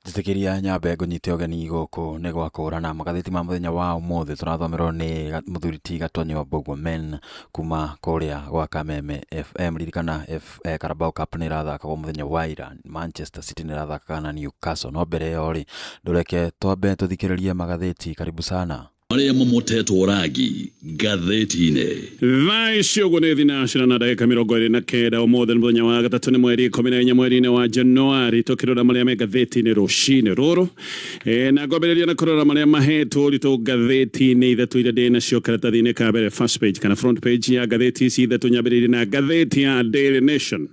Njĩtĩkĩria nyambe ngũnyite ũgeni gũkũ nĩ gwa kũrana magathĩti ma mũthenya wa ũmũthĩ tũrathomerwo nĩ mũthuri ti Gatonyo Mbũguo Men kuma kũrĩa gwa Kameme FM. Ririkana F, Carabao Cup nĩ ĩrathakagwo mũthenya wa ira, Manchester City nĩ ĩrathakaga na Newcastle. No mbere ĩyo rĩ, ndũreke twambe tũthikĩrĩrie magathĩti. Karibu sana. Marĩa momotetwo rangi ngathĩti-inĩ. Thaa ici ũguo nĩ thinacera na ndagĩka 29. Ũmũthĩ nĩ mũthenya wa gatatũ, nĩ mweri 14 mweri-inĩ wa Januari. Tũkĩrora marĩa me ngathĩti-inĩ rũcinĩ rũrũ, na ngwambĩrĩria na kũrora marĩa mahetwo ũritũ ngathĩti-inĩ ithatũ iria ndĩ nacio karatathi-inĩ ka mbere, first page kana front page ya ngathĩti ici ithatũ. Nyambĩrĩirie na ngathĩti ya Daily Nation.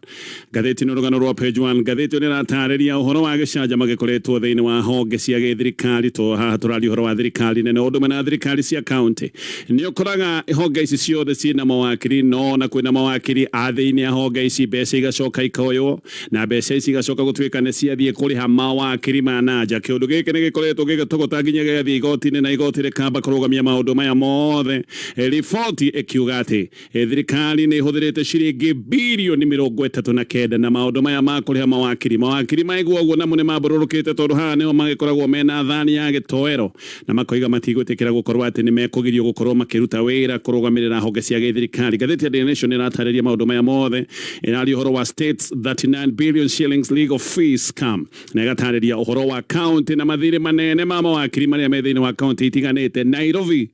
Ngathĩti nĩ rũgano rwa page 1. Ngathĩti ĩyo nĩ ĩratarĩria ũhoro wa gĩcanjama gĩkoretwo thĩinĩ wa honge cia gĩthirikari. To haha tũraria ũhoro wa thirikari nene, ũndũ ũmwe na thirikari cia county. Nĩ ũkoraga honge ici ciothe ciĩna mawakiri, no ona kwĩna mawakiri a thĩinĩ a honge ici, mbeca igacoka ikoywo na mbeca ici igacoka gũtuĩka nĩ ciathiĩ kũrĩha mawakiri ma na nja. Kĩũndũ gĩkĩ nĩ gĩkoretwo gĩgĩtogota nginya gĩgathiĩ igoti-inĩ, na igoti rĩkamba kũrũgamia maũndũ maya mothe. Riboti ĩkiuga atĩ Thirikari nĩ ĩhũthĩrĩte ciringi birioni 39 na maũndũ maya ma kũrĩha mawakiri. Mawakiri maigua ũguo namo nĩ mambũrũrũkĩte, tondũ haha nĩho magĩkoragwo mena thani ya gĩtoero, na makoiga matigwĩtĩkĩra gũkorwo atĩ nĩ mekũgirio gũkorwo makĩruta wĩra kũrũgamĩrĩra honge cia gĩthirikari. Ngathĩti ya Daily Nation ĩratarĩria maũndũ maya mothe, ĩraria ũhoro wa states 39 billion shillings legal fees scam, na ĩgatarĩria ũhoro wa kaunti na mathirĩ manene ma mawakiri marĩa me thĩinĩ wa kaunti itiganĩte. Nairobi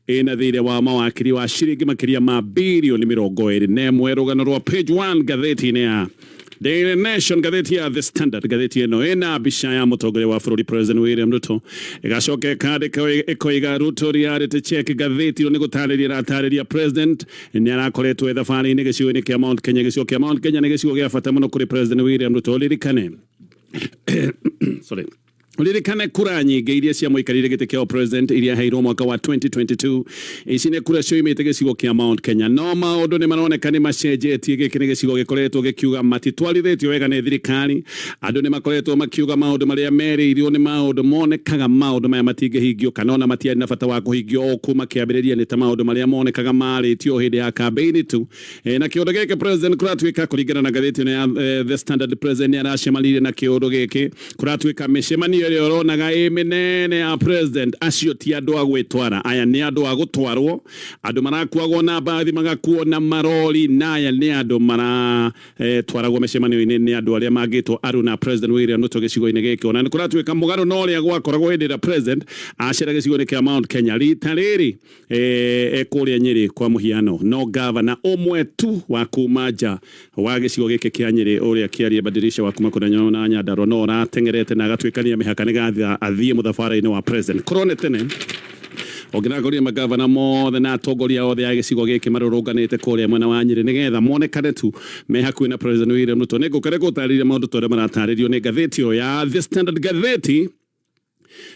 ĩna thirĩ wa mawakiri wa ciringi makĩria ma birioni 21. Rũgano rwa page 1 ngathĩti-inĩ ya Daily Nation. Ngathĩti ya The Standard, ngathĩti ĩno ĩna mbica ya mũtongoria wa bũrũri President William Ruto, ĩgacoka ĩkandĩka ĩkoiga "Ruto reality check". Ngathĩti ĩno nĩ gũtarĩria ĩratarĩria President nĩ arakoretwo e thabarĩ-inĩ gĩcigo-inĩ kĩa Mount Kenya. Gĩcigo kĩa Mount Kenya nĩ gĩcigo gĩa bata mũno kũrĩ President William Ruto. Ririkane, sorry, ririkane kura nyingĩ iria ciamũikarĩire gĩtĩ kĩa president iria heirwo mwaka wa 2022, ici nĩ kura cioimĩte gĩcigo kĩa Mount Kenya. No maũndũ nĩ maroneka nĩ macenjetie. Gĩkĩ nĩ gĩcigo gĩkoretwo gĩkiuga matitwarithĩtio wega nĩ thirikari. Andũ nĩ makoretwo makiuga maũndũ marĩa merĩirwo nĩ maũndũ monekaga maũndũ maya matingĩhingio, kana ona matiarĩ na bata wa kũhingio o kuma kĩambĩrĩria, nĩ ta maũndũ marĩa monekaga marĩtio hĩndĩ ya campaign tu. Na kĩũndũ gĩkĩ president kũratuĩka, kũringana na ngathĩti ĩno ya The Standard, president nĩ aracemanirie na kĩũndũ gĩkĩ. Kũratuĩka mĩcemanio ĩrĩa ũronaga ĩ mĩnene ya president, acio ti andũ a gwĩtwara, aya nĩ andũ a gũtwarwo, andũ marakuagwo na mbathi, magakuo na marori, na aya nĩ andũ mara twaragwo mĩcemanio-inĩ nĩ andũ arĩa mangĩtwo aru na President William Ruto gĩcigo-inĩ gĩkĩ. Ona nĩ kũratuĩka mũgarũ na ũrĩa gwakoragwo hĩndĩ ĩrĩa president acera gĩcigo-inĩ kĩa Mount Kenya. Rita rĩrĩ kũrĩa Nyĩrĩ kwa mũhiano, no gavana ũmwe tu wa kuma nja wa gĩcigo gĩkĩ kĩa Nyĩrĩ, ũrĩa Kĩarie Badirisha wa kuma kũrĩa na Nyandarua, no ũrateng'erete na agatuĩkania mĩhaka nĩgetha athiĩ mũthabara-inĩ wa president. Korwo nĩ tene ũngĩrakorire magavana mothe na atongoria othe a gĩcigo gĩkĩ marũrũnganĩte kũrĩa mwena wa Nyĩrĩ nĩgetha monekane tu me hakuhĩ na President William Ruto. Nĩ ngũkare gũtarĩria maũndũ ta ũrĩa maratarĩrio nĩ ngathĩti ĩyo ya The Standard. Ngathĩti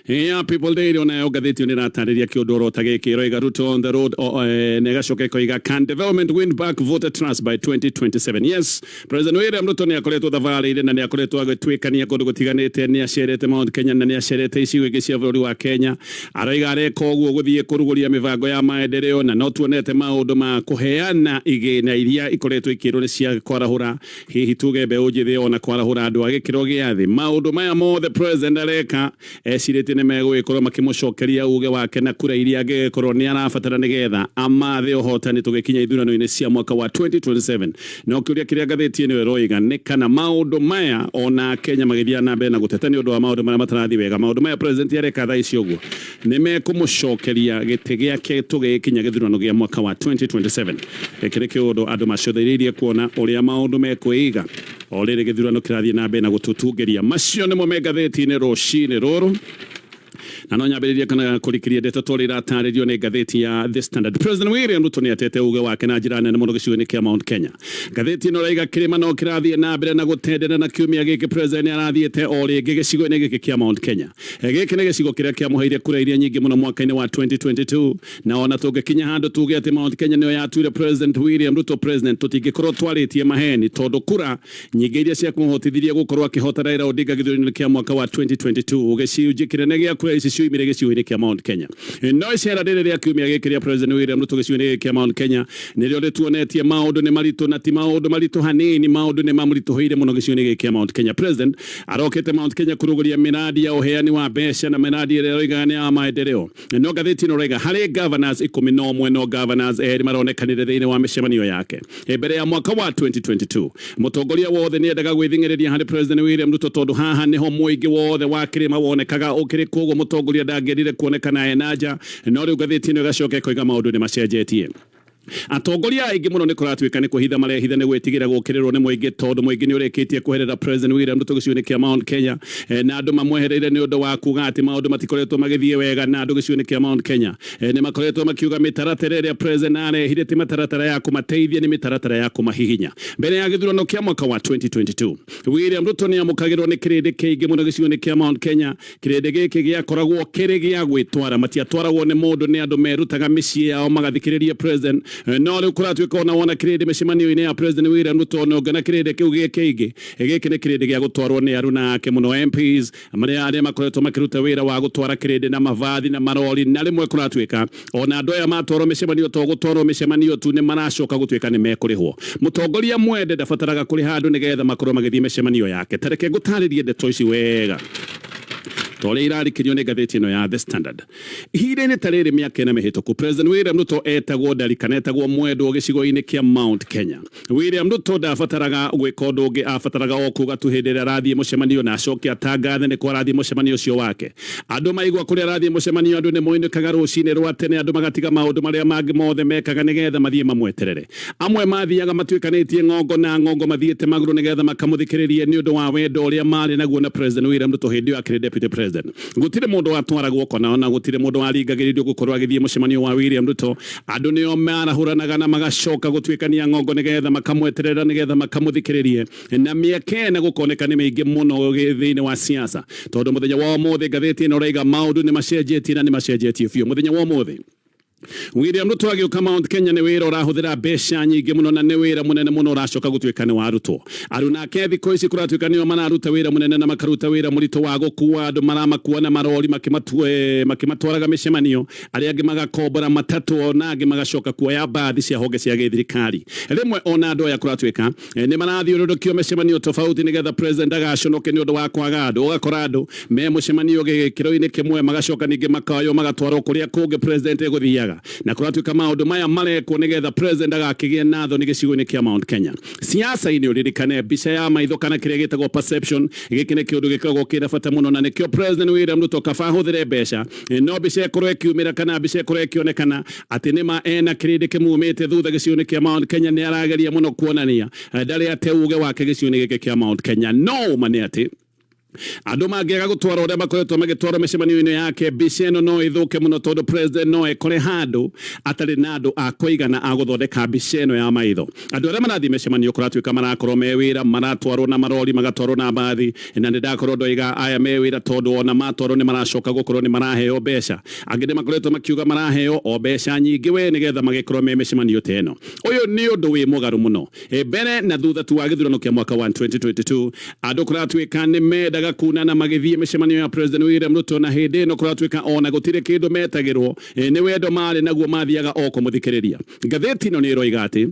ya People Daily onayo ngathĩti ĩyo nĩ ĩratarĩria kĩũndũ oro ta gĩkĩ. Ĩroiga "Ruto on the road", na ĩgacoka ĩkoiga "Can development win back voter trust by 2027?" Yes, President William Ruto nĩ akoretwo thabarĩ-inĩ na nĩ akoretwo agĩtuĩkania kũndũ gũtiganĩte. Nĩ acerete Mount Kenya na nĩ acerete icigo ingĩ cia bũrũri wa Kenya. Aroiga areka ũguo gũthiĩ kũrugũria mĩbango ya maendeleo, na no tuonete maũndũ ma kũheana igĩna iria ikoretwo ikĩrwo nĩ cia kwarahũra hihi tuge mbeũ njĩthĩ, ona kwarahũra andũ a gĩkĩro gĩa thĩ. Maũndũ maya mothe president areka ecirĩtie nĩ megũgĩkorwo makĩmũcokeria uge wake na kura iria angĩgĩkorwo nĩ arabatara nĩgetha amathe ũhotani tũgĩkinya ithurano-inĩ cia mwaka wa 2027. No kĩũria kĩrĩa ngathĩti ĩno ĩroiga nĩ kana maũndũ maya, ona Kenya magĩthiaga na mbere na gũteta nĩ ũndũ wa maũndũ marĩa matarathiĩ wega, maũndũ maya president areka thaa ici ũguo nĩ mekũmũcokeria gĩtĩ gĩake tũgĩkinya gĩthurano gĩa mwaka wa 2027? Gĩkĩ nĩ kĩũndũ andũ macũthĩrĩirie kuona ũrĩa maũndũ mekwĩiga o rĩrĩ gĩthurano kĩrathiĩ na mbere na gũtũtungĩria. Macio nĩmo me ngathĩti-inĩ rũcinĩ rũrũ, na no nyambĩrĩrie kana kũrikĩria ndeto tũrĩa iratarĩrio nĩ ngathĩti ya The Standard. President William Ruto nĩ atete uge wake na njĩra nene mũno gĩcigo-inĩ kĩa Mount Kenya. Ngathĩti ĩno ĩraiga kĩrĩma no kĩrathiĩ na mbere na gũtendera, na kiumia gĩkĩ president nĩ arathiĩte o rĩngĩ gĩcigo-inĩ gĩkĩ kĩa Mount Kenya. Gĩkĩ nĩ gĩcigo kĩrĩa kĩamũheire kura iria nyingĩ mũno mwaka-inĩ wa 2022, na ona tũngĩkinya handũ tuge atĩ Mount Kenya nĩyo yatuire President William Ruto president, tũtingĩkorwo twarĩtie maheni, tondũ kura nyingĩ iria ciakũmũhotithirie gũkorwo akĩhota Raila Odinga gĩthurano-inĩ kĩa mwaka wa 2022, gĩcunjĩ kĩnene gĩa kura ici cioimire gĩcigo-inĩ kĩa Mount Kenya. No icera rĩrĩ rĩa kiumia gĩkĩ rĩa President William Ruto gĩcigo-inĩ gĩkĩ kĩa Mount Kenya nĩrĩo rĩtuonetie maũndũ nĩ maritũ, na ti maũndũ maritũ hanini, maũndũ nĩ mamũritũhĩire mũno gĩcigo-inĩ gĩkĩ kĩa Mount Kenya. President arokĩte Mount Kenya kũrũgũria mĩradi ya ũheani wa mbeca na mĩradi ĩrĩa ĩroigaga nĩ ya maendeleo. No ngathĩti ĩno ĩroiga harĩ governors 11, no governors erĩ maronekanire thĩinĩ wa mĩcemanio yake. Mbere ya mwaka wa 2022, mũtongoria wothe nĩ endaga gwĩthing'ĩrĩria harĩ President William Ruto, tondũ haha nĩho mũingĩ wothe wa kĩrĩma wonekaga ũkĩrĩ, koguo mũtongoria ndangĩendire kuonekana ena nja. No rĩu ngathĩti ĩno ĩgacoka ĩkoiga maũndũ nĩ macenjetie. Atongoria aingĩ mũno nĩ kũratuĩka nĩ kwĩhitha marehitha nĩ gwĩtigĩra gũkĩrĩrwo nĩ mũingĩ, tondũ mũingĩ nĩ ũrĩkĩtie kweherera President William Ruto gĩcigo-inĩ kĩa Mount Kenya. Na andũ mamwehereire nĩ ũndũ wa kuga atĩ maũndũ matikoretwo magĩthiĩ wega, na andũ gĩcigo-inĩ kĩa Mount Kenya nĩ makoretwo makiuga mĩtaratara ĩrĩa President arehire ti mĩtaratara ya kũmateithia, nĩ mĩtaratara ya kũmahihinya. Mbere ya gĩthurano kĩa mwaka wa 2022, William Ruto nĩ amũkagĩrwo nĩ kĩrĩndĩ kĩingĩ mũno gĩcigo-inĩ kĩa Mount Kenya. Kĩrĩndĩ gĩkĩ gĩakoragwo kĩrĩ gĩa gwĩtwara, matiatwaragwo nĩ mũndũ, nĩ andũ merutaga mĩciĩ yao magathikĩrĩria President. No rĩu kũratuĩka ona wona kĩrĩndĩ mĩcemanio-inĩ ya President William Ruto, na ũngĩona kĩrĩndĩ kĩu gĩ kĩingĩ, gĩkĩ nĩ kĩrĩndĩ gĩa gũtwarwo nĩ aruna ake mũno, MPs marĩa arĩa makoretwo makĩruta wĩra wa gũtwara kĩrĩndĩ na mavathi na marori. Na rĩmwe kũratuĩka ona andũ aya matwarwo mĩcemanio to gũtwarwo mĩcemanio tu, nĩ maracoka gũtuĩka nĩ mekũrĩhwo. Mũtongoria mwende ndabataraga kũrĩha andũ nĩgetha makorwo magĩthiĩ mĩcemanio yake. Ta reke ngũtarĩrie ndeto ici wega ta ũrĩa irarĩkĩrio nĩ ngathĩti ĩno ya The Standard. Ihinda-inĩ ta rĩrĩ mĩaka 4 mĩhĩtũku, President William Ruto etagwo ndari kana etagwo mwendwo gĩcigo-inĩ kĩa Mount Kenya. William Ruto ndabataraga gwĩka ũndũ ũngĩ, abataraga o kuga tu hĩndĩ ĩrĩa arathiĩ mũcemanio na acoke atangathe nĩ kũ arathiĩ mũcemanio ũcio wake. Andũ maigua kũrĩa arathiĩ mũcemanio, andũ nĩ moinĩkaga rũcinĩ rwa tene, andũ magatiga maũndũ marĩa mangĩ mothe mekaga nĩgetha mathiĩ mamweterere. Amwe mathiaga matuĩkanĩtie ng'ongo na ng'ongo, mathiĩte magũrũ nĩgetha makamũthikĩrĩrie nĩ ũndũ wa wendo ũrĩa marĩ naguo na President William Ruto hĩndĩ ĩyo akĩrĩ deputy president. Gũtirĩ mũndũ watwaragwo kona, ona gũtirĩ mũndũ waringagĩrĩrio gũkorwo agĩthiĩ mũcemanio wa William Ruto. Andũ nĩo marahũranaga na magacoka gũtuĩkania ng'ongo nĩgetha makamweterera, nĩgetha makamũthikĩrĩrie. Na mĩaka ĩna gũkoneka nĩ mĩingĩ mũno thĩinĩ wa siasa, tondũ mũthenya wa ũmũthĩ ngathĩti ĩno ĩraiga maũndũ nĩ macenjetie, na nĩ macenjetie biũ. Mũthenya wa ũmũthĩ William Ruto agĩũka Mount Kenya nĩ wĩra ũrahũthĩra mbeca nyingĩ mũno, na nĩ wĩra mũnene mũno ũracoka gũtuĩka nĩ warutwo. Aruna ake thikũ ici kũratuĩka nĩo mararuta wĩra mũnene na makaruta wĩra mũritũ wa gũkua andũ, maramakua na marori makĩmatwaraga mĩcemanio, arĩa angĩ magakombora matatũ, na angĩ magacoka kuoya mbathi cia honge cia gĩthirikari. Rĩmwe ona andũ aya kũratuĩka nĩ marathiũrũrũkio mĩcemanio tofauti nĩgetha President ndagaconoke nĩ ũndũ wa kwaga andũ. Ũgakora andũ me mũcemanio gĩkĩro-inĩ kĩmwe, magacoka ningĩ makaywo magatwarwo kũrĩa kũngĩ President egũthiaga. Na kũratuĩka maũndũ maya marekwo nĩgetha President agakĩgĩa na thoni gĩcigo-inĩ kĩa Mount Kenya. Siasa-inĩ, ũririkane mbica ya maitho kana kĩrĩa gĩtagwo perception, gĩkĩ nĩ kĩũndũ gĩkoragwo kĩna bata mũno, na nĩkĩo President William Ruto kaba ahũthĩre mbeca, no mbica ĩkorwo ĩkiumĩra kana mbica ĩkorwo ĩkĩonekana atĩ nĩma ena kĩrĩndĩ kĩmumĩte thutha gĩcigo-inĩ kĩa Mount Kenya. Nĩ arageria mũno kuonania ndarĩ ate uge wake gĩcigo-inĩ gĩkĩ kĩa Mount Kenya. No ũma nĩ atĩ andũ mangĩaga gũtwarwo ũrĩa makoretwo magĩtwarwo mĩcemanio-inĩ yake, mbica ĩno no ĩthũke mũno, tondũ President no ekore handũ atarĩ na andũ a kũigana a gũthondeka mbica ĩno ya maitho. Andũ arĩa marathiĩ mĩcemanio kũratuĩka marakorwo me wĩra, maratwarwo na marori, magatwarwo na mbathi, na nĩ ndakorwo ndoiga aya me wĩra, tondũ ona matwarwo nĩ maracoka gũkorwo nĩ maraheo mbeca. Angĩ nĩ makoretwo makiuga maraheo o mbeca nyingĩ we nĩgetha magĩkorwo me mĩcemanio ta ĩno. Ũyũ nĩ ũndũ wĩ mũgarũ mũno. Mbere na thutha tu wa gĩthurano kĩa mwaka wa 2022, andũ kũratuĩka nĩ mendaga kuna na magĩthiĩ mĩcemanio ya President William Ruto, na hĩndĩ ĩno kũratuĩka ona gũtirĩ kĩndũ metagĩrwo, nĩ wendo marĩ naguo, mathiaga o kũmũthikĩrĩria. Ngathĩti ĩno nĩ ĩroiga atĩ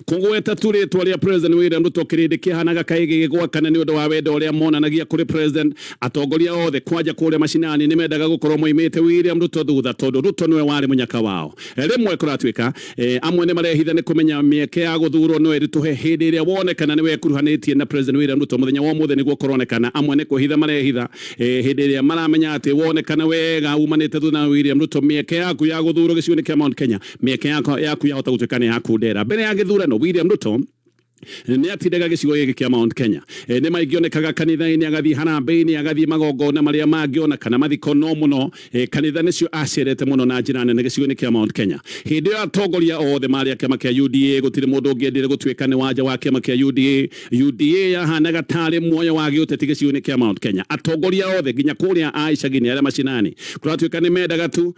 kũgweta tu rĩtwa rĩa President William Ruto, kĩrĩndĩ kĩhanaga kaĩ gĩgĩgwakana nĩ ũndũ wa wendo ũrĩa monanagia kũrĩ President. Atongoria othe kwanja kũrĩa macinani nĩ mendaga gũkorwo moimĩte William Ruto thutha, tondũ Ruto nĩwe warĩ mũnyaka wao. Rĩmwe kũratuĩka amwe nĩ marehitha nĩ kũmenya mĩeke ya gũthurwo no ĩritũhe hĩndĩ ĩrĩa wonekana nĩ wekuruhanĩtie na President William Ruto. Mũthenya wa ũmũthĩ nĩguo kũronekana amwe nĩ kwĩhitha marehitha, hĩndĩ ĩrĩa maramenya atĩ wonekana wega umanĩte thutha wa William Ruto, mĩeke yaku ya gũthurwo gĩcigo-inĩ kĩa Mount Kenya, mĩeke yaku yahota gũtuĩka nĩ yakundera. Mbere ya gĩthurano, William Ruto nĩ atindaga gĩcigo gĩkĩ kĩa Mount Kenya. Nĩ maingĩonekaga kanitha-inĩ, agathiĩ harambee-inĩ, agathiĩ magongona marĩa mangĩona kana mathiko, no mũno kanitha nĩcio acerete mũno na njĩra nene gĩcigo-inĩ kĩa Mount Kenya. Hĩndĩ ĩyo atongoria othe marĩ a kĩama kĩa UDA, gũtirĩ mũndũ ũngĩendire gũtuĩka nĩ wanja wa kĩama kĩa UDA. UDA yahanaga tarĩ muoyo wa gĩũteti gĩcigo-inĩ kĩa Mount Kenya. Atongoria othe nginya kũrĩa a icagi-inĩ arĩa macinani kũratuĩka nĩ mendaga tu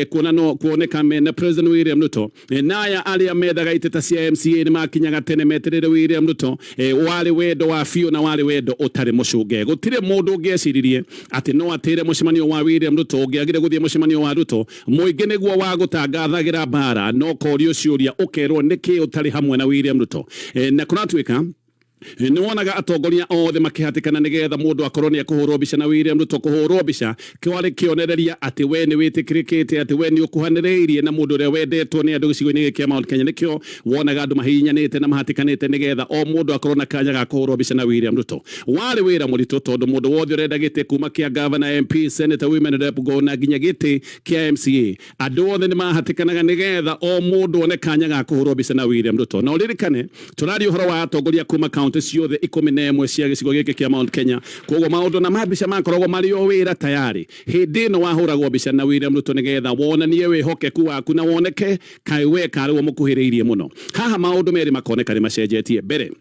kuona no kuoneka mena President William Ruto. Na aya arĩa methaga itĩ ta cia MCA nĩ makinyaga tene meterere. William Ruto warĩ wendo wa biũ na warĩ wendo ũtarĩ mũcunge. Gũtirĩ mũndũ ũngĩeciririe atĩ no atĩre mũcemanio wa William Ruto. Ũngĩagire gũthiĩ mũcemanio wa Ruto, mũingĩ nĩguo wa gũtangathagira mbara, no korio ciũria ũkerwo nĩkĩ ũtarĩ hamwe na William Ruto. Na kũratuĩka nĩ wonaga atongoria othe makĩhatĩkana nĩgetha mũndũ akorwo nĩ ekũhũrwo mbica na William Ruto. Kũhũrwo mbica kwarĩ kĩonereria atĩ we nĩ wĩtĩkĩrĩkĩte, atĩ we nĩ ũkuhanĩrĩirie na mũndũ ũrĩa wendetwo nĩ andũ gĩcigo-inĩ gĩkĩ kĩa Mount Kenya. Nĩkĩo wonaga andũ mahihinyanĩte na mahatĩkanĩte nĩgetha o mũndũ akorwo na kanya ga kũhũrwo mbica na William Ruto. Warĩ wĩra mũritũ tondũ mũndũ wothe ũrenda gĩtĩ kuma kĩa governor, MP, senator, women rep go na nginya gĩtĩ kĩa MCA, andũ othe nĩ mahatĩkanaga nĩgetha o mũndũ one kanya ga kũhũrwo mbica na William Ruto. Na ũririkane tũraria ũhoro wa atongoria kuma kaunti ciothe 11 cia gĩcigo gĩkĩ kĩa Mount Kenya. Koguo maũndũ na mambica makoragwo marĩ o wĩra tayari hĩndĩ ĩno wahũragwo mbica na William Ruto nĩgetha wonanie wĩhokeku waku na woneke kaĩ we karĩ we mũkuhĩrĩirie mũno. Haha maũndũ merĩ makoneka nĩ macenjetie. Mbere,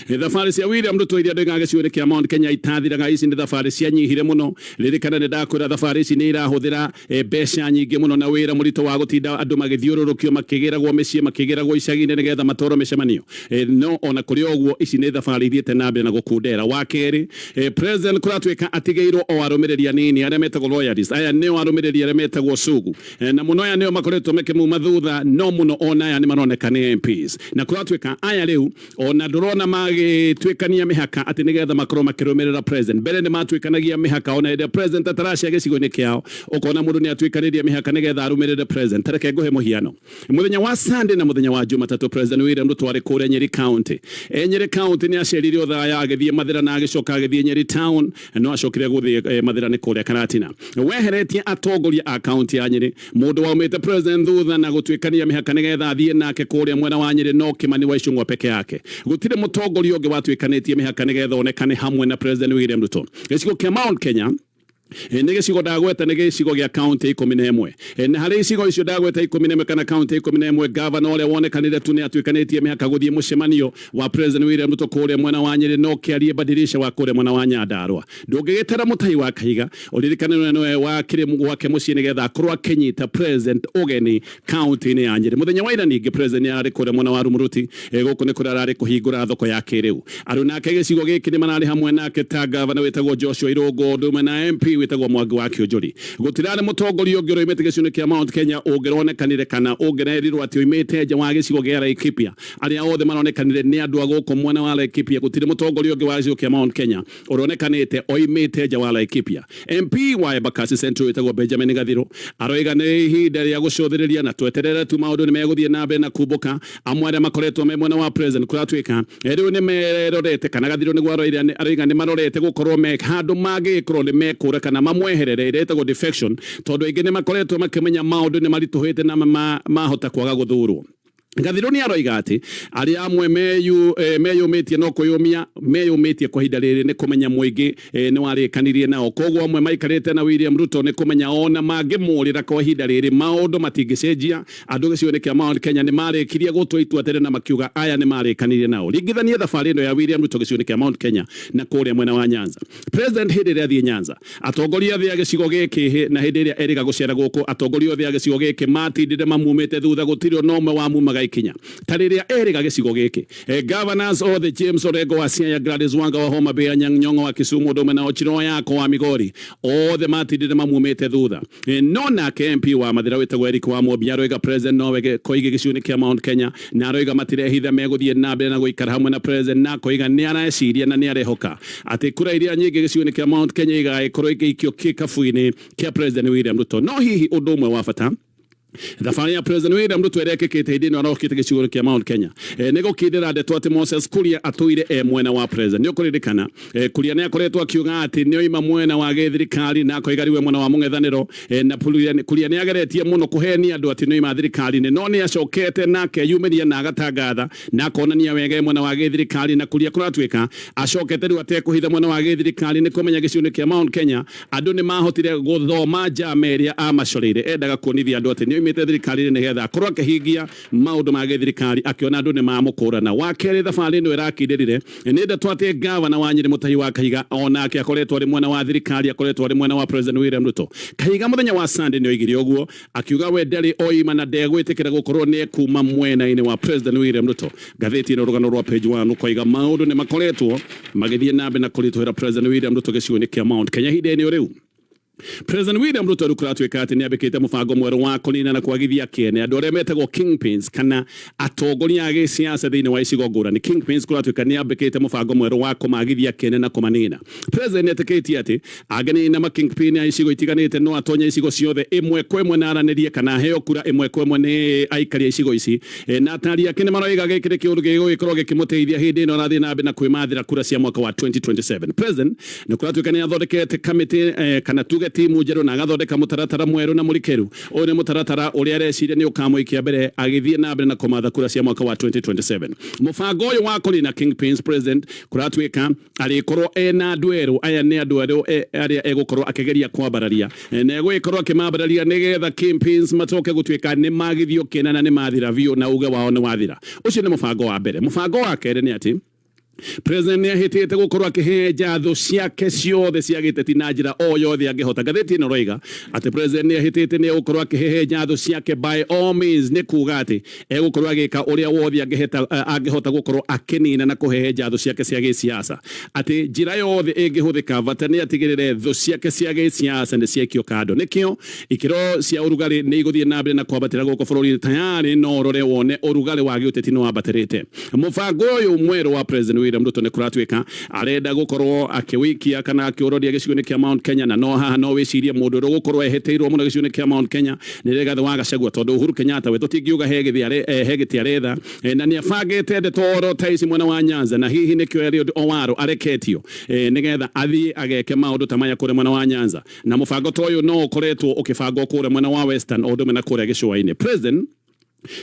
thabarĩ cia William Ruto iria ndoigaga gĩcigo-inĩ kĩa Mount Kenya itathiraga, ici nĩ thabarĩ cianyihire mũno. Ririkana nĩ ndakwĩra thabarĩ ici nĩ irahũthĩra mbeca nyingĩ mũno na wĩra mũritũ wa gũtinda andũ magĩthiũrũrũkio, makĩgĩragwo mĩciĩ, makĩgĩragwo icagi-inĩ nĩgetha matwarwo mĩcemanio. No ona kũrĩ o ũguo, ici nĩ thabarĩ ithiĩte na mbere na gũkundera. Wa kerĩ, president kũratuĩka atigĩirwo o arũmĩrĩri anini arĩa metagwo loyalists. Aya nĩo arũmĩrĩri arĩa metagwo sugu, na mũno aya nĩo makoretwo makĩmuma thutha, no mũno ona aya nĩ maroneka nĩ MPs, na kũratuĩka aya rĩu ona ndũrona magĩtuĩkania mĩhaka atĩ nĩgetha makorwo makĩrũmĩrĩra president. Mbere nĩ matuĩkanagia mĩhaka ona hĩndĩ ĩrĩa president ataracia gĩcigo-inĩ kĩao, ũkona mũndũ nĩ atuĩkanĩria mĩhaka nĩgetha arũmĩrĩre president. Tareke ngũhe mũhiano. Mũthenya wa Sunday na mũthenya wa Jumatatũ, President William Ruto arĩ kũrĩa Nyeri County. Nyeri County nĩ acerire Othaya, agĩthiĩ Mathĩra na agĩcoka agĩthiĩ Nyeri Town, no acokire gũthiĩ Mathĩra nĩ kũrĩa Karatina. Weheretie atongoria a kaunti ya Nyeri, mũndũ waumĩte president thutha na gũtuĩkania mĩhaka nĩgetha athiĩ nake kũrĩa mwena wa Nyeri no Kimani wa Ichung'wa peke yake. Gũtirĩ mũtongoria ũngĩ watuĩkanĩtie mĩhaka nĩgetha onekane hamwe na President William Ruto. Gĩcigo kĩa Mount Kenya nĩ gĩcigo ndagweta nĩ gĩcigo gĩa kaunti 11, na harĩ icigo icio ndagweta 11 kana kaunti 11, gavana ũrĩa wonekanire tu nĩ atuĩkanĩtie mĩhaka gũthiĩ mũcemanio wa President William Ruto kũrĩa mwena wa Nyeri no kĩarie Badirisha wa kũrĩa mwena wa Nyandarua. Ndũngĩgĩtara Mũtahi wa Kahiga, ũririkane nĩwe nĩwe wakĩrĩ gwake mũciĩ nĩgetha akorwo akĩnyita president ũgeni kaunti-inĩ ya Nyeri. Mũthenya wa ira ningĩ president nĩ ararĩ kũrĩa mwena wa Rumuruti. Gũkũ nĩ kũrĩa ararĩ kũhingũra thoko ya kĩrĩu. Andũ nake gĩcigo gĩkĩ nĩ mararĩ hamwe nake ta gavana wĩtagwo Joshua Irũngũ, ũndũ ũmwe na MP wĩtagwo Mwangi wa Kĩũnjũri. Gũtirarĩ mũtongoria ũngĩ ũroimĩte gĩcigo-inĩ kĩa Mount Kenya ũngĩronekanire kana ũngĩrerirwo atĩ oimĩte nja wa gĩcigo gĩa Laikipia. Arĩa othe maronekanire nĩ andũ a gũkũ mwena wa Laikipia. Gũtirĩ mũtongoria ũngĩ wa gĩcigo kĩa Mount Kenya ũronekanĩte oimĩte nja wa Laikipia. MP wa Embakasi Central wĩtagwo Benjamin Gathiro aroiga nĩ ihinda rĩa gũcũthĩrĩria na tweterere tu, maũndũ nĩ megũthiĩ na mbere na kumbũka. Amwe arĩa makoretwo me mwena wa president kũratuĩka rĩu nĩ merorete, kana Gathiro nĩguo aroiga nĩ marorete gũkorwo me handũ mangĩgĩkorwo nĩ mekũra kana mamweherere, ĩrĩa ĩtagwo defection, tondũ aingĩ nĩ makoretwo makĩmenya maũndũ nĩ maritũhĩte na mahota kwaga gũthurwo. Gathiro nĩ aroiga atĩ arĩa amwe meyũmĩtie no kwĩyũmia meyũmĩtie kwa ihinda rĩrĩ nĩ kũmenya mũingĩ nĩ warĩkanirie nao. Koguo amwe maikarĩte na William Ruto nĩ kũmenya ona mangĩmũrĩra kwa ihinda rĩrĩ maũndũ matingĩcenjia. Andũ gĩcigo-inĩ kĩa Mount Kenya nĩ marĩkirie gũtua itua tene na makiuga aya nĩ marĩkanirie nao. Ringithanie thabarĩ ĩno ya William Ruto gĩcigo-inĩ kĩa Mount Kenya na kũrĩa mwena wa Nyanza. President hĩndĩ ĩrĩa athiĩ Nyanza, atongoria othe a gĩcigo gĩkĩ, na hĩndĩ ĩrĩa erĩga gũcera gũkũ, atongoria othe a gĩcigo gĩkĩ matindire mamumĩte thutha, gũtirĩ ona ũmwe wamumaga ikinya ta rĩrĩa erĩga gĩcigo gĩkĩ. Governors othe, James Orengo wa Siaya, Gladys Wanga wa Homa Bay, Anyang' Nyong'o wa Kisumu, ũndũ ũmwe na Ochilo Ayako wa Migori, othe matindire mamumĩte thutha. No nake MP wa Mathira wĩtagwo Eric wa Mwobi aroiga president nowe koige gĩcigo-inĩ kĩa Mount Kenya, na aroiga matirehitha, megũthiĩ na mbere na gũikara hamwe na president, na akoiga nĩ areciria na nĩ arehoka atĩ kura iria nyingĩ gĩcigo-inĩ kĩa Mount Kenya igagĩkorwo igĩikio kĩkabu-inĩ kĩa President William Ruto. No hihi ũndũ ũmwe wa bata, thabarĩ ya President William Ruto ĩrĩa ĩkĩkĩte hĩndĩ ĩno arokĩte gĩcigo kĩa Mount Kenya, nĩ gũkindĩra ndeto atĩ Moses Kuria atũire e mwena wa president. Nĩ ũkũririkana Kuria nĩ akoretwo akiuga atĩ nĩ oima mwena wa gĩthirikari na akoiga rĩu e mwena wa mũng'ethanĩro, na Kuria nĩ ageretie mũno kũhenia andũ atĩ nĩ oima thirikari-inĩ, no nĩ acokete na akeyumĩria na agatangatha na akonania wega e mwena wa gĩthirikari. Na Kuria kũratuĩka acokete rĩu atekũhitha mwena wa gĩthirikari nĩ kũmenya gĩcigo-inĩ kĩa Mount Kenya andũ nĩ mahotire gũthoma njama ĩrĩa amacoreire. Endaga kuonithia andũ atĩ nĩ oimĩte thirikari-inĩ nĩgetha akorwo akĩhingia maũndũ ma gĩthirikari, akĩona andũ nĩ mamũkũrana. Wa kerĩ, thabarĩ ĩno ĩrakindĩrire nĩ ndeto atĩ gavana wa Nyĩrĩ Mutahi wa Kahiga onake akoretwo arĩ mwena wa thirikari, akoretwo arĩ mwena wa President William Ruto. Kahiga mũthenya wa Sunday nĩ oigire ũguo, akiuga we ndarĩ oima na ndegwĩtĩkĩra gũkorwo nĩ ekuma mwena-inĩ wa President William Ruto. Ngathĩti ĩno rũgano rwa page 1 rũkoiga maũndũ nĩ makoretwo magĩthiĩ na mbere na kũritũhĩra President William Ruto gĩcigo-inĩ kĩa Mount Kenya. Ihinda-inĩ rĩu President William Ruto rĩu kũratuĩka atĩ nĩ ambĩkĩte mũbango mwerũ wa kũnina na kwagithia kĩene andũ arĩa metagwo kingpins kana atongoria a gĩsiasa thĩinĩ wa icigo ngũrani. Kingpins kũratuĩka nĩ ambĩkĩte mũbango mwerũ wa kũmagithia kĩene na kũmanina. President nĩ etĩkĩtie atĩ angĩnina ma kingpin a icigo itiganĩte no atonye icigo ciothe ĩmwe kwa ĩmwe na aranĩrie kana aheo kura ĩmwe kwa ĩmwe nĩ aikari a icigo ici. Na atari ake nĩ maroiga gĩkĩ nĩ kĩũndũ gĩgũgĩkorwo gĩkĩmũteithia hĩndĩ ĩno arathiĩ na mbere na kwĩmathĩra kura cia mwaka wa 2027. President nĩ kũratuĩka nĩ athondekete kamĩtĩ kana tuge timu njerũ na agathondeka mũtaratara mwerũ na mũrikĩru. Ũyũ nĩ mũtaratara ũrĩa areciria nĩ ũkamũikia mbere agĩthiĩ na mbere na kũmatha kura cia mwaka wa 2027. Mũbango ũyũ wa kũnina kingpins, president kũratuĩka arĩkorwo ena andũ erũ. Aya nĩ andũ erũ arĩa egũkorwo akĩgeria kwambararia na egũgĩkorwo akĩmambararia nĩgetha kingpins macoke gũtuĩka nĩ magithio kĩene na nĩ mathira biũ na uge wao nĩ wathira. Ũcio nĩ mũbango wa mbere. Mũbango wa kerĩ nĩ atĩ President nĩ ahĩtĩte gũkorwo akĩhehenja thũ ciake ciothe cia gĩteti na njĩra o yothe angĩhota. Ngathĩti ĩno ĩroiga atĩ president nĩ ahĩtĩte nĩ egũkorwo akĩhehenja thũ ciake by all means, nĩ kuga atĩ egũkorwo agĩka ũrĩa wothe angĩhota gũkorwo akĩnina na kũhehenja thũ ciake cia gĩsiasa, atĩ njĩra yothe ĩngĩhũthĩka bata nĩ atigĩrĩre thũ ciake cia gĩsiasa nĩ ciekio kando. Nĩkĩo ikĩro cia ũrugarĩ nĩ igũthiĩ na mbere na kwambatĩra gũkũ bũrũri-inĩ. Tayarĩ no ũrore wone ũrugarĩ wa gĩũteti nĩ wambatĩrĩte. Mũbango ũyũ mwerũ wa President William Ruto nĩ kũratuĩka arenda gũkorwo akĩwikia kana akĩũroria gĩcigo-inĩ kĩa Mount Kenya, na no haha no wĩcirie mũndũ ũrĩa ũgũkorwo ehetĩirwo mũno gĩcigo-inĩ kĩa Mount Kenya nĩ Rigathĩ wa Gachagua, tondũ Uhuru Kenyatta we tũtingiuga he gĩtĩ aretha, na nĩ abangĩte ndeto oro ta ici mwena wa Nyanza, na hihi nĩkĩo Eliud Owaro areketio nĩgetha athiĩ ageke maũndũ ta maya kũrĩa mwena wa Nyanza, na mũbango ta ũyũ no ũkoretwo ũkĩbangwo kũrĩa mwena wa Western o ũndũ ũmwe na kũrĩa gĩcũa-inĩ. President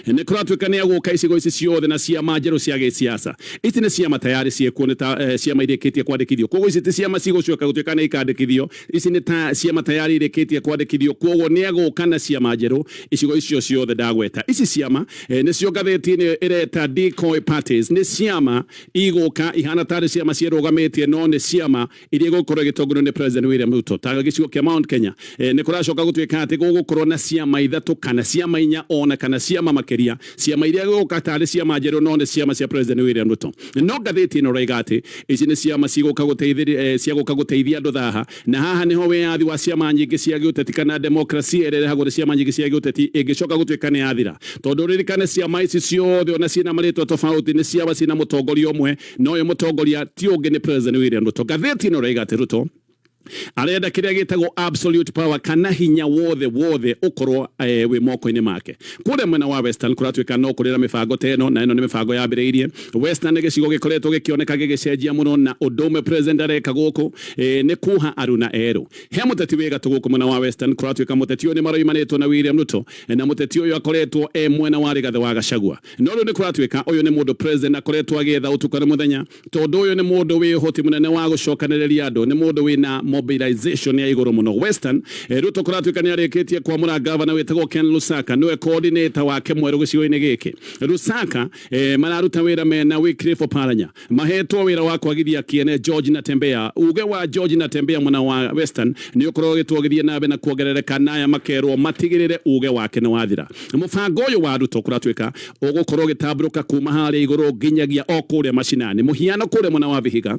nĩ kũratuĩka nĩ agũka icigo ici ciothe na ciama njerũ cia gĩsiasa. Ici nĩ ciama tayarĩ ciĩkuo, nĩ ta ciama irĩkĩtie kwandĩkithio, koguo ici ti ciama cigũcoka gũtuĩka nĩ ikandĩkithio. Ici nĩ ta ciama tayarĩ irĩkĩtie kwandĩkithio, koguo nĩ agũka na ciama njerũ icigo icio ciothe ndagweta. Ici ciama nĩcio ngathĩti-inĩ ĩreta decoy parties. Nĩ ciama igũka ihana tarĩ ciama ciĩrũgamĩtie, no nĩ ciama iria igũkorwo igĩtongorio nĩ President William Ruto. Ta gĩcigo kĩa Mount Kenya, nĩ kũracoka gũtuĩka atĩ gũgũkorwo na ciama ithatũ kana ciama inya ona kana ciama makĩria, ciama iria gũka tarĩ ciama njerũ no nĩ ciama cia President William Ruto. No ngathĩti ĩno ĩroiga atĩ ici nĩ ciama cigũka gũteithĩrĩria cia gũka gũteithia andũ thaha, na haha nĩho wĩyathi wa ciama nyingĩ cia gĩũteti kana demokrasia ĩrĩa ĩrehagwo nĩ ciama nyingĩ cia gĩũteti ĩngĩcoka gũtuĩka nĩ yathira, tondũ ririkane ciama ici ciothe ona ciĩna marĩtwa tofauti nĩ ciama ciĩna mũtongoria ũmwe, na ũyũ mũtongoria ti ũngĩ nĩ President William Ruto. Ngathĩti ĩno ĩroiga atĩ Ruto arenda kĩrĩa gĩtagwo absolute power kana hinya wothe wothe ũkorwo wĩ moko-inĩ make. Kũrĩa mwena wa Western kũratuĩka no kũrĩ na mĩbango ta ĩno, na ĩno nĩ mĩbango yambĩrĩirie. Western nĩ gĩcigo gĩkoretwo gĩkĩoneka gĩgĩcenjia mũno, na ũndũ ũmwe president areka gũkũ nĩ kuha aruna erũ. He mũteti wĩ gatũ gũkũ mwena wa Western, kũratuĩka mũteti ũyũ nĩ maroimanĩtwo na William Ruto, na mũteti ũyũ akoretwo e mwena wa Rigathĩ wa Gachagua, no rĩu nĩ kũratuĩka ũyũ nĩ mũndũ president akoretwo agĩetha ũtukũ na mũthenya, tondũ ũyũ nĩ mũndũ wĩ ũhoti mũnene wa gũcokanĩrĩria andũ, nĩ mũndũ wĩna mobilization ya igũrũ mũno Western. Ruto kũratuĩka nĩ arĩkĩtie kwamũra gavana wĩtagwo Ken Lusaka nĩwe coordinator wake mwerũ gĩcigo-inĩ gĩkĩ. Lusaka mararuta wĩra mena Wycliffe Oparanya, mahetwo wĩra wa kwagithia kĩene George Natembeya. Uge wa George Natembeya mwena wa Western nĩ ũkorwo ũgĩtwo ũgĩthiĩ na mbere na kuongerereka, na aya makerwo matigĩrĩre uge wake nĩ wathira. Mũbango ũyũ wa Ruto kũratuĩka ũgũkorwo ũgĩtambũrũka kuma harĩa igũrũ nginyagia o kũrĩa macinani. Mũhiano, kũrĩa mwena wa Vihiga,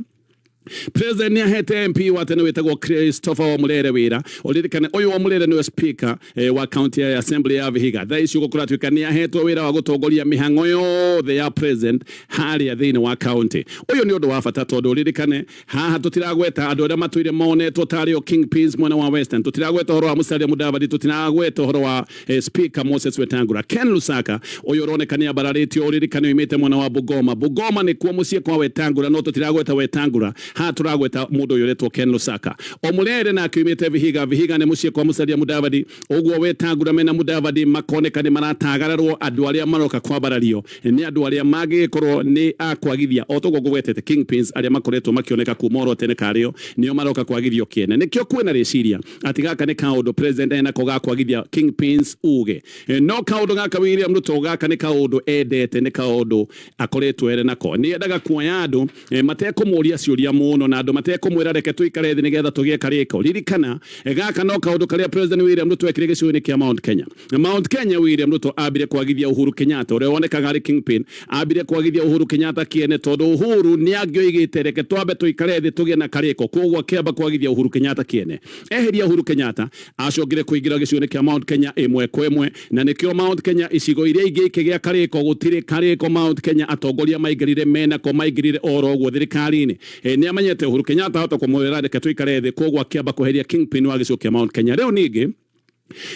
President nĩ ahete MP wa tene wĩtagwo Christopher Wamulere wĩra. Ũririkane ũyũ Wamulere nĩwe speaker wa county ya assembly ya Vihiga. Thaa ici ũguo kũratuĩka nĩ ahetwo wĩra wa gũtongoria mĩhang'o yothe ya president harĩa thĩinĩ wa county. Ũyũ nĩ ũndũ wa bata tondũ ũririkane haha tũtiragweta andũ arĩa matũire monetwo tarĩ o kingpins mwena wa Western, tũtiragweta ũhoro wa Musalia Mudavadi, tũtiragweta ũhoro wa speaker Moses Wetangula. Ken Lusaka ũyũ ũroneka nĩ ambararĩtio, ũririkane oimĩte mwena wa Bungoma. Bungoma nĩkuo mũciĩ kwa Wetangula, no tũtiragweta Wetangula. Haha tũragweta mũndũ ũyũ ũretwo Ken Lusaka. Omurere nake oimĩte Vihiga. Vihiga nĩ mũciĩ kwa Musalia Mudavadi. Ũguo Wetangula mena Mudavadi makoneka nĩ maratagararwo andũ arĩa maroka kwambarario nĩ andũ arĩa mangĩgĩkorwo nĩ a kwagithia o toguo ngũgwetete kingpins arĩa makoretwo makĩoneka kuma oro tene karĩo nĩo maroka kwagithio kĩene. Nĩkĩo kwĩna rĩciria atĩ gaka nĩ kaũndũ president enako ga kwagithia kingpins uge. No kaũndũ gaka William Ruto gaka nĩ kaũndũ endete, nĩ kaũndũ akoretwo ere nako. Nĩ endaga kuoya andũ matekũmũria ciũria mũno na andũ matekũmwĩra reke tũikare thĩ nĩgetha tũgĩe karĩko. Ririkana gaka no kaũndũ karĩa President William Ruto ekire gĩcigo-inĩ kĩa Mount Kenya. Mount Kenya William Ruto ambire kwagithia Uhuru Kenyatta ũrĩa wonekaga arĩ kingpin, ambire kwagithia Uhuru Kenyatta kĩene tondũ Uhuru nĩ angĩoigĩte reke twambe tũikare thĩ tũgĩe na karĩko, kwoguo akĩamba kwagithia Uhuru Kenyatta kĩene. Eheria Uhuru Kenyatta acokire kũingĩra gĩcigo-inĩ kĩa Mount Kenya ĩmwe kwa ĩmwe, na nĩkĩo Mount Kenya icigo iria ingĩ ikĩgĩa karĩko gũtirĩ karĩko Mount Kenya atongoria maingĩrire menako maingĩrire oro ũguo thirikari-inĩ. Nĩ amenyete Uhuru Kenyatta ahota kũmwĩra reke tũikare thĩ, kwoguo akĩamba kweheria kingpin wa gĩcigo kĩa Mount Kenya. Rĩu ningĩ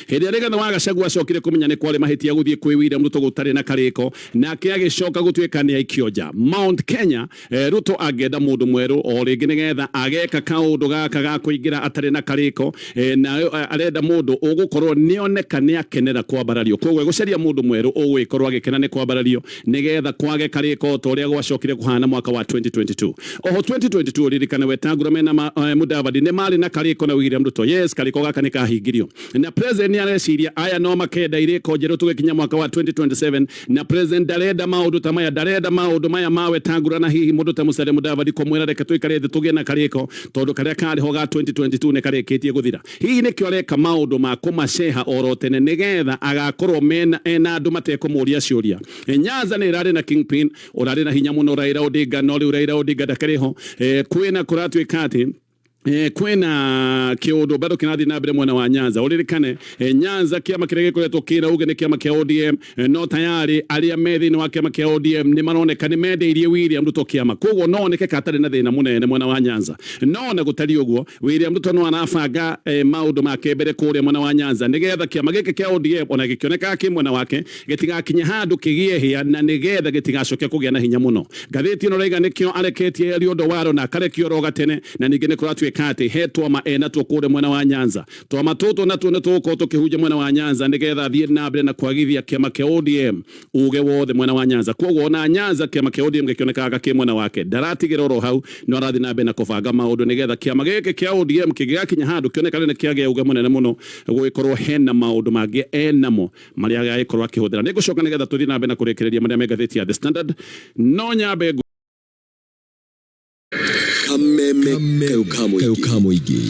hĩndĩ ĩrĩa Rigathĩ wa Gachagua acokire kũmenya nĩ kwarĩ mahĩtia gũthiĩ kwĩ William Ruto gũtarĩ na karĩko, nake agĩcoka gũtuĩka nĩ aikio nja. Mount Kenya Ruto angĩenda mũndũ mwerũ o rĩngĩ nĩgetha ageka kaũndũ gaka ga kũingĩra atarĩ na karĩko, na arenda mũndũ ũgũkorwo nĩoneka nĩakenera kwambarario, koguo egũcaria mũndũ mwerũ ũgũgĩkorwo agĩkena nĩ kwambarario nĩgetha kwage karĩko ta ũrĩa gwacokire kũhana mwaka wa 2022. Oho 2022 ririkane Wetangula mena Mudavadi nĩ marĩ na karĩko na William Ruto. Yes, karĩko gaka nĩ kahingirio na president nĩ areciria aya no makenda irĩko njerũ tũgĩkinya mwaka wa 2027, na president ndarenda maũndũ ta maya, ndarenda maũndũ maya ma Wetangula na hihi mũndũ ta Musalia Mudavadi kũmwĩra reke tũikare thĩ tũgĩe na karĩko tondũ karĩa karĩ ho ga 2022 nĩ karĩkĩtie gũthira. Hihi nĩkĩo areka maũndũ ma kũmaceha oro tene nĩgetha agakorwo mena ena andũ matekũmũria ciũria. Nyanza nĩ ĩrarĩ na kingpin ũrarĩ na hinya mũno Raila Odinga, no rĩu Raila Odinga ndakĩrĩ ho. Kwĩna kũratuĩka atĩ kwĩna kĩũndũ bado kĩrathiĩ na mbere mwena wa Nyanza. Ũririkane Nyanza kĩama kĩrĩa gĩkoretwo kĩna uge nĩ kĩama kĩa ODM, no tayari arĩa me thĩinĩ wa kĩama kĩa ODM nĩ maroneka nĩ mendeirie William Ruto kĩama, koguo no oneke ka hatarĩ na thĩna mũnene mwena wa Nyanza. No ona gũtariĩ ũguo William Ruto no arabanga maũndũ make mbere kũrĩa mwena wa Nyanza nĩgetha kĩama gĩkĩ kĩa ODM ona gĩkĩonekaga kĩ mwena wake gĩtigakinye handũ kĩgĩe hĩa na nĩgetha gĩtigacoke kũgĩa na hinya mũno. Ngathĩti ĩno raiga nĩkĩo areketie Eliud Owalo na akarekio oro gatene, na ningĩ nĩ kũratuĩka atĩ he twama enatuo kũrĩa mwena wa Nyanza. Twama tũtũ natuo nĩ tũgũkorwo tũkĩhunjia mwena wa Nyanza nĩgetha athiĩ na mbere na kwagithia kĩama kĩa ODM uge wothe mwena wa Nyanza. Koguo ona Nyanza kĩama kĩa ODM gĩkĩonekaga kĩ mwena wake, ndaratigĩra oro hau, no arathiĩ na mbere na kũbanga maũndũ nĩgetha kĩama gĩkĩ kĩa ODM kĩngĩgakinya handũ kĩonekane nĩ kĩagĩa uge mũnene mũno, gũgĩkorwo hena maũndũ mangĩ enamo marĩa agagĩkorwo akĩhũthĩra. Nĩngũcoka nĩgetha tũthiĩ na mbere na kũrĩkĩrĩria marĩa me ngathĩti ya The Standard, no nyambe Kameme kayo ka mũingĩ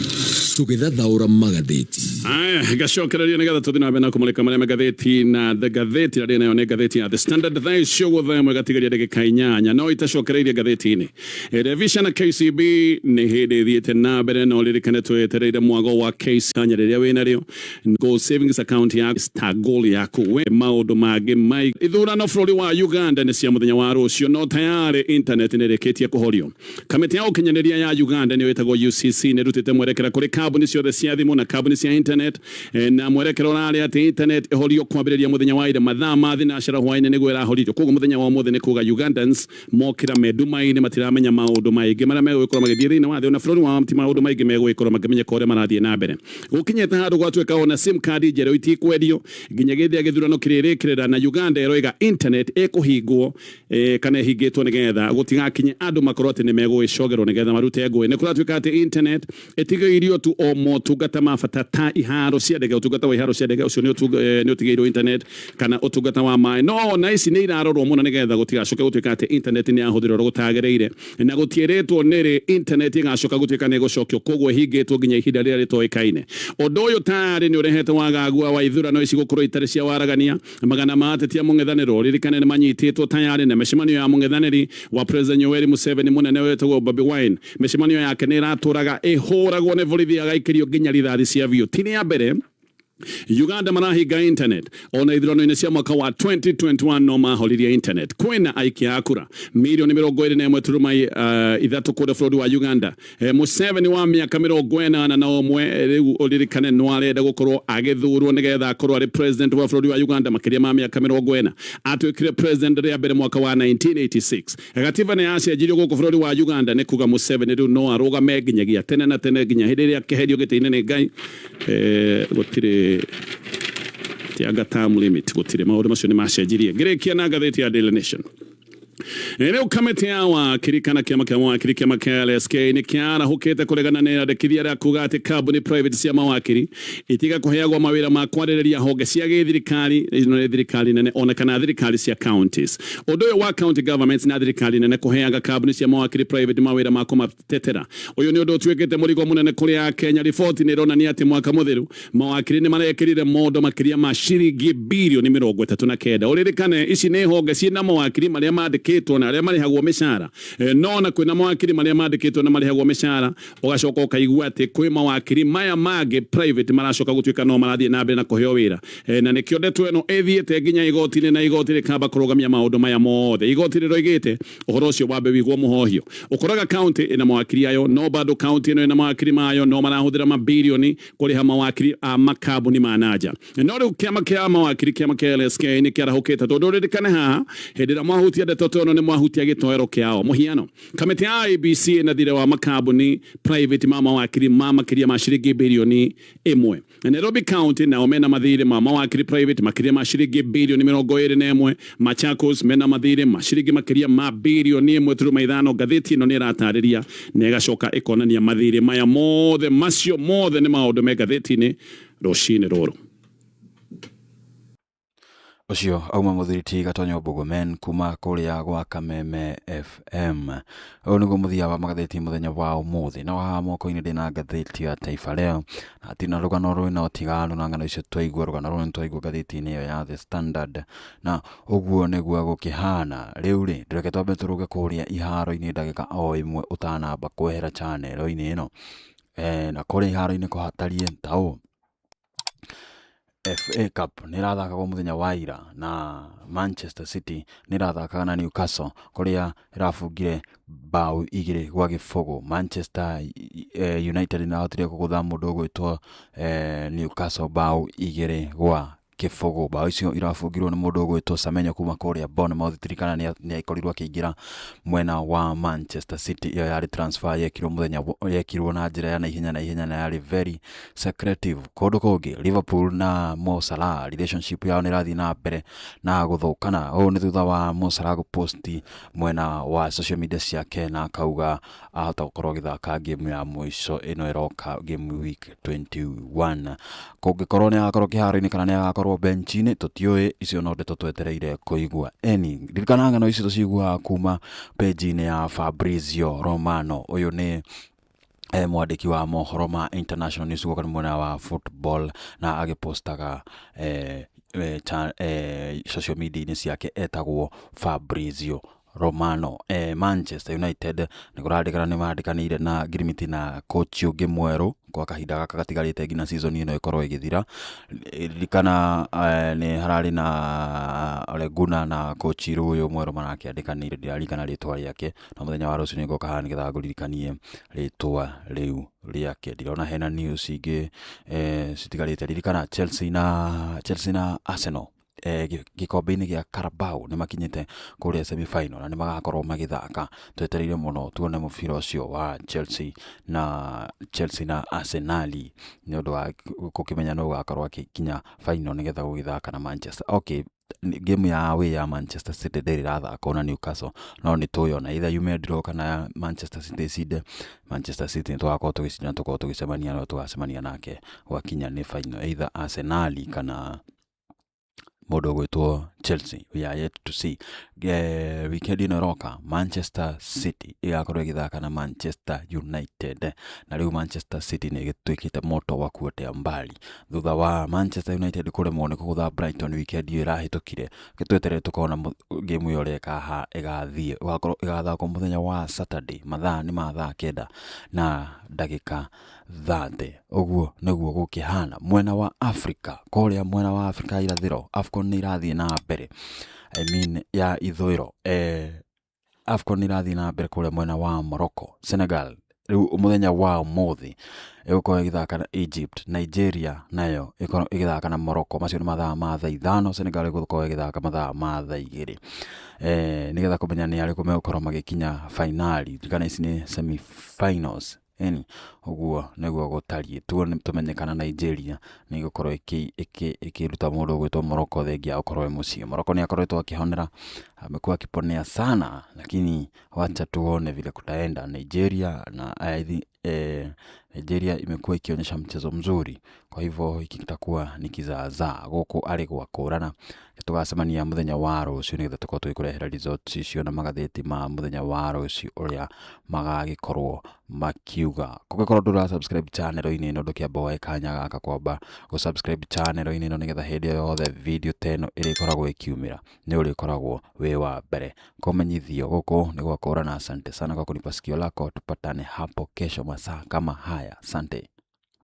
tũgĩthathaũra magathĩti. Aya, ngacokereria nĩgetha tũthiĩ na mbere na kũmũrĩka marĩa me ngathĩti na the ngathĩti arĩa nayo nĩ ngathĩti ya The Standard. Thaa icio ũguo thaa ĩmwe gatigaria ndagĩka inyanya no itacokereirie ngathĩti-inĩ. Revisha na KCB nĩ hĩndĩ ĩthiĩte na mbere, no ririkane twetereire mwago wa KCB kanya rĩrĩa wĩnarĩo Gold Savings Account ya Star Gold yaku we maũndũ mangĩ mai ithurano bũrũri wa Uganda nĩ cia mũthenya wa rũciũ, no tayarĩ internet nĩ ĩrĩkĩtie kũhorio. Kamĩtĩ ya ũkinyanĩria ya Uganda nĩyo ĩtagwo UCC nĩ ĩrutĩte mwerekera kũrĩ kambuni ciothe cia thimũ na kambuni cia internet, na mwerekera ũrarĩ atĩ internet ĩhorio kwambĩrĩria mũthenya wa ira mathaa ma thinacara hwaĩ-inĩ nĩguo ĩrahoririo. Koguo mũthenya wa ũmũthĩ nĩ kuga Ugandans mokĩra me nduma-inĩ matiramenya maũndũ maingĩ marĩa megũgĩkorwo magĩthiĩ thĩinĩ wa thĩ, ona bũrũri wao ti maũndũ maingĩ megũgĩkorwo makĩmenyeka ũrĩa marathiĩ na mbere. Gũkinyĩte handũ gwatuĩka ona sim card njerũ itikwendio nginya gĩthĩ gĩthurano kĩrĩrĩkĩrĩra, na Uganda ĩroiga internet ĩkũhingwo kana ĩhingĩtwo nĩgetha gũtigakinye andũ makorwo atĩ nĩ megũgĩcogerwo nĩgetha marute ngũĩ. Nĩ kũratuĩka atĩ internet ĩtigĩirio tu o motungata ma bata ta iharo cia ndege, ũtungata wa iharo cia ndege ũcio nĩ ũtigĩirwo internet, kana ũtungata wa maĩ, no ona ici nĩ irarorwo mũno nĩgetha gũtigacoke gũtuĩka atĩ internet nĩ yahũthĩrwo ũrĩa gũtagĩrĩire, na gũtiĩrĩtwo nĩrĩ internet ĩgacoka gũtuĩka nĩ ĩgũcokio, koguo ĩhingĩtwo nginya ihinda rĩrĩa rĩtoĩkaine. Ũndũ ũyũ tayarĩ nĩ ũrehete wagagua wa ithurano ici gũkorwo itarĩ cia waragania. Magana ma ateti a mũng'ethanĩro ririkane nĩ manyitĩtwo tayarĩ na mĩcemanio ya mũng'ethanĩri wa President Yoweri Museveni mũnene wetagwo Bobi Wine. Mĩcemanio yake nĩ ĩratũraga ĩhũragwo nĩ borithi agaikĩrio nginya rithathi cia biũ. Ti rĩa mbere Uganda marahinga internet ona ithurano-inĩ cia mwaka wa 2021 no mahoririe internet. Kwĩna aikia a kura mirioni 23.3 kũrĩa bũrũri wa Uganda. Museveni wa mĩaka 81, rĩu ũririkane no arenda gũkorwo agĩthurwo nĩgetha akorwo arĩ president wa bũrũri wa Uganda makĩria ma mĩaka 40. Atuĩkire president rĩa mbere mwaka wa 1986. Gatiba nĩ yacenjirio gũkũ bũrũri wa Uganda, nĩ kuga Museveni rĩu no arũgame nginyagia tene na tene, nginya hĩndĩ ĩrĩa akeherio gĩtĩ-inĩ nĩ Ngai. Gũtirĩ tianga term limit, gũtirĩ maũndũ macio nĩ macenjirie. Ngĩrĩkia na ngathĩti ya Daily Nation. Rĩu kamĩtĩ ya wakiri kana kĩama kĩa mawakiri, kĩama kĩa LSK, nĩ kĩarahũkĩte kũregana na irandĩkithia rĩa kuga atĩ kambuni private cia mawakiri itiga kũheagwo mawĩra ma kwarĩrĩria honge cia gĩthirikari, ĩno nĩ thirikari nene ona kana thirikari cia counties. Ũndũ ũyũ wa county governments na thirikari nene kũheaga kambuni cia mawakiri private mawĩra ma kũmatetera, ũyũ nĩ ũndũ ũtuĩkĩte mũrigo mũnene kũrĩ Akenya. Riboti nĩ ĩronania atĩ mwaka mũthiru mawakiri nĩ marekĩrire mondo makĩria ma ciringi birioni 39. Ũririkane ici nĩ honge ciĩna mawakiri marĩa mandĩkĩtwo na arĩa marĩhagwo mĩcara. No na kwĩna mawakiri marĩa mandĩkĩtwo na marĩhagwo mĩcara, ũgacoka ũkaigua atĩ kwĩ mawakiri maya mangĩ private maracoka gũtuĩka no marathiĩ na mbere na kũheo wĩra. Na nĩkĩo ndeto ĩno ĩthiĩte nginya igoti-inĩ, na igoti rĩkamba kũrũgamia maũndũ maya mothe. Igoti rĩroigĩte ũhoro ũcio wambe wĩigwo mũhohio. Ũkoraga county ĩna mawakiri ayo, no bado county ĩno ĩna mawakiri mayo, no marahũthĩra mabirioni kũrĩha mawakiri a makambuni ma nanja. No rĩu kĩama kĩa mawakiri, kĩama kĩa LSK, nĩ kĩarahũkĩte, tondũ ũririkane haha hĩndĩ ĩrĩa mwahutia ndeto ta ĩno nĩ mwahutia gĩtoero kĩao. Mũhiano, kamĩtĩ ya IEBC ĩna thirĩ wa makambuni private ma mawakiri ma makĩria ma ciringi birioni 1. Nairobi County nao mena mathirĩ ma mawakiri private makĩria ma ciringi birioni 21. Machakos mena mathirĩ ma ciringi makĩria ma birioni 1.5. Ngathĩti ĩno nĩ ĩratarĩria na ĩgacoka ĩkonania mathirĩ maya mothe. Macio mothe nĩ maũndũ me ngathĩti-inĩ rũcinĩ rũrũ. Ũcio auma mũthuri ti Gatonyo Mbugumen kuma kũrĩa gwa Kameme FM. Ũyũ nĩguo mũthia wa magathĩti mũthenya wa ũmũthĩ. No haha moko-inĩ ndĩna ngathĩti ya Taifa Leo, na hatirĩ rũgano rwĩna ũtiganu na ng'ano icio twaigua. Rũgano rũrũ nĩ twaigua ngathĩti-inĩ ĩyo ya The Standard, na ũguo nĩguo gũkĩhana. Rĩu rĩ, reke twambe tũrũge kũrĩa iharo-inĩ ndagĩka o ĩmwe ũtanamba kwehera channel-inĩ ĩno. Na kũrĩa iharo-inĩ kũhatariĩ ta ũũ: FA Cup nĩ ĩrathakagwo mũthenya wa ira, na Manchester City nĩ ĩrathakaga na Newcastle, kũrĩa ĩrabungire mbaũ 2-0. Manchester United nĩ ĩrahotire kũgũtha mũndũ ũgwĩtwo Newcastle mbaũ 2-0. Mbaũ icio irabungirwo nĩ mũndũ ũgwĩtwo Semenyo kuma kũrĩa Bournemouth. Tirikana nĩ akorirwo akĩingĩra mwena wa Manchester City. Ĩyo yarĩ transfer yekirwo mũthenya yekirwo na njĩra ya naihenya naihenya na yarĩ very secretive. Kũndũ kũngĩ, Liverpool na Mo Salah, relationship yao nĩ ĩrathiĩ na mbere na gũthũkana. Ũũ nĩ thutha wa Mo Salah gũposti mwena wa social media ciake na akauga ahota gũkorwo agĩthaka game ya mũico ĩno ĩroka, game week 21. Kũngĩkorwo nĩ agakorwo kĩharo-inĩ kana nĩ agakorwo bench-inĩ tũtiũĩ, icio no ndeto twetereire kũigua. Eni ririkana ng'ano ici tũciguaga kuma page-inĩ ya Fabrizio Romano. Ũyũ nĩ mwandĩki wa mohoro ma international news gũka mwena wa football, na agĩpostaga social media-inĩ ciake etagwo Fabrizio Romano. Manchester United nĩ kũrandĩkana nĩ mandĩkanĩire na ngirimiti na coach ũngĩ mwerũ kwa kahinda gaka gatigarĩte nginya season ĩno ĩkorwo ĩgĩthira. Ririkana nĩ hararĩ na Ole Gunnar na coach ũyũ mwerũ marakĩandĩkanĩire, ndiraririkana rĩtwa rĩake, no mũthenya wa rũciũ nĩngoka haha nĩgetha ngũririkanie rĩtwa rĩu rĩake. Ndirona hena news ingĩ citigarĩte. Ririkana Chelsea na Arsenal gĩkombe-inĩ gĩa Carabao nĩ makinyĩte kũrĩa semi final na nĩ magakorwo magĩthaka. Twetereire mũno tuone mũbira ũcio wa Chelsea na Arsenal, nĩ ũndũ wa gũkĩmenya nũ ũgakorwo akĩkinya final nĩgetha gũgĩthaka na Manchester. Okay, game ya away ya Manchester City ndĩrĩ ĩrathakwo na Newcastle, no nĩ tũĩ ona either yume draw kana Manchester City ĩcinde, Manchester City nĩ tũgakorwo tũgĩcinda, tũkorwo tũgĩcemania no tũgacemania nake gwakinya nĩ final, either Arsenal kana mũndũ ũgwĩtwo Chelsea. We are yet to see. Weekend ĩno ĩroka Manchester City ĩgakorwo ĩgĩthaka na Manchester United, na rĩu Manchester City nĩ ĩgĩtuĩkĩte moto wa kuotea mbali thutha wa Manchester United kũremwo nĩ kũgũtha Brighton weekend ĩyo ĩrahĩtũkire. Tweterere tũkona game ĩyo ũrĩa ĩgathiĩ. Ĩgakorwo ĩgathakwo mũthenya wa Saturday, mathaa nĩ ma thaa 9 na ndagĩka 30. Ũguo nĩguo gũkĩhana mwena wa Africa, kũrĩa mwena wa Africa irathĩro AFCON nĩ irathiĩ na mbere, I mean ya ithũĩro, AFCON nĩ irathiĩ na mbere kũrĩa mwena wa Morocco. Senegal rĩu mũthenya wa ũmũthĩ ĩgũkorwo ĩgĩthaka na Egypt, Nigeria nayo ĩkorwo ĩgĩthaka na Morocco. Macio nĩ mathaa ma thaa 5, Senegal ĩgũkorwo ĩgĩthaka mathaa ma thaa 2, nĩgetha kũmenya nĩ arĩkũ megũkorwo magĩkinya fainali. Ririkana ici nĩ semi finals. Ĩni ũguo nĩguo gũtariĩ. Tuone tũmenye kana Nigeria nĩ ĩgũkorwo ĩkĩruta mũndũ ũgwĩtwo Morocco thengia ya gũkorwo ĩ mũciĩ. Morocco nĩ akoretwo akĩhonera, amekuwa akiponea sana, lakini wacha tuone vile kutaenda. Nigeria na I think, Nigeria imekuwa ikionyesha mchezo mzuri, kwa hivyo hiki kitakuwa ni kizaazaa gũkũ arĩ gwakũrana. Tũgacemania mũthenya wa rũciũ nĩgetha tũkorwo tũgĩkũrehera results icio na magathĩti ma mũthenya wa rũciũ ũrĩa magagĩkorwo makiuga. Kũngĩkorwo ndũra subscribe channel-inĩ ĩno, ndũkĩamba woe kanya gaka kwamba gũ subscribe channel-inĩ ĩno, nĩgetha hĩndĩ ĩyo yothe video ta ĩno ĩrĩkoragwo ĩkiumĩra nĩ ũrĩkoragwo wĩ wa mbere kũmenyithio. Gũkũ nĩ gwakũrana. Asante sana kwa kunipa sikio lako, tupatane hapo kesho masaa kama haya. Asante.